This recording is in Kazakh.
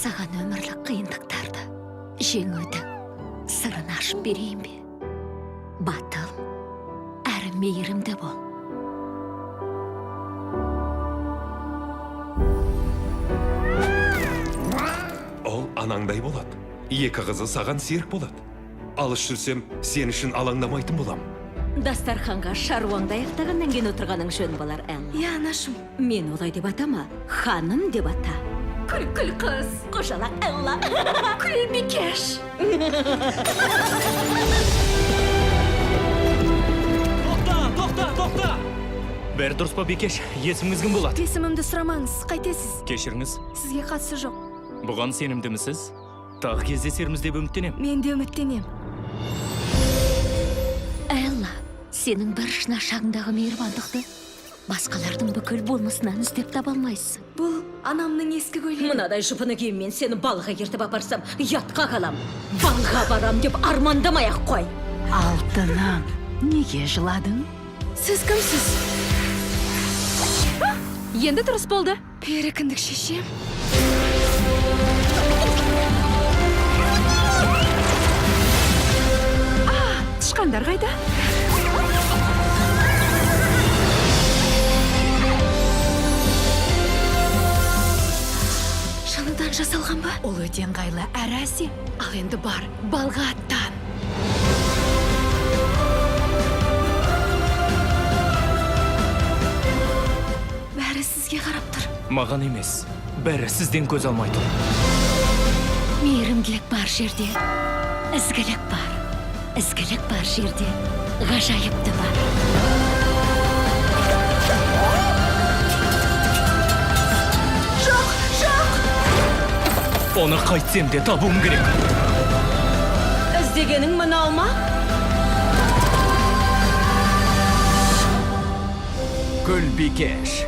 Саған өмірлік қиындықтарды жеңудің сырын ашып берейін бе? Батыл әрі мейірімді бол. Ол анаңдай болады. Екі қызы саған серік болады. Алыс жүрсем, сен үшін алаңдамайтын болам. Дастарханға шаруаңды аяқтағаннан кейін отырғаның жөн болар, Элла. Иә, анашым. Мен олай деп атама, ханым деп ата. Күл, күл қыз, қожалақ Элла. Күл бикеш. Тоқта, тоқта, тоқта! Бәрі дұрыс па, бикеш? Есіміңіз кім болады? Есімімді сұрамаңыз, қайтесіз? Кешіріңіз, Сізге қатысы жоқ. Бұған сенімдімісіз? Тағы кездесерміз деп үміттенем. Мен де үміттенем. Элла, сенің бір шынашағыңдағы мейірбандықты басқалардың бүкіл болмысынан іздеп таба алмайсың. Бұл анамның ескі көйлегі. Мынадай жұпыны киіммен сені балға ертіп апарсам, ұятқа қалам. Балға барам деп армандамай ақ қой. Алтыным, неге жыладың? Сіз кімсіз? Енді дұрыс болды. Пері кіндік шешем. Тышқандар қайда? Шыныдан жасалған ба? Ол өте ыңғайлы әрі әсем. Ал енді бар, балға аттан. Бәрі сізге қарап тұр. Маған емес, бәрі сізден көз алмай тұр. Мейірімділік бар жерде ізгілік бар. Ізгілік бар жерде ғажайып та бар. Жоқ, жоқ! Оны қайтсем де табуым керек. Іздегенің мынау ма? Гүл бикеш.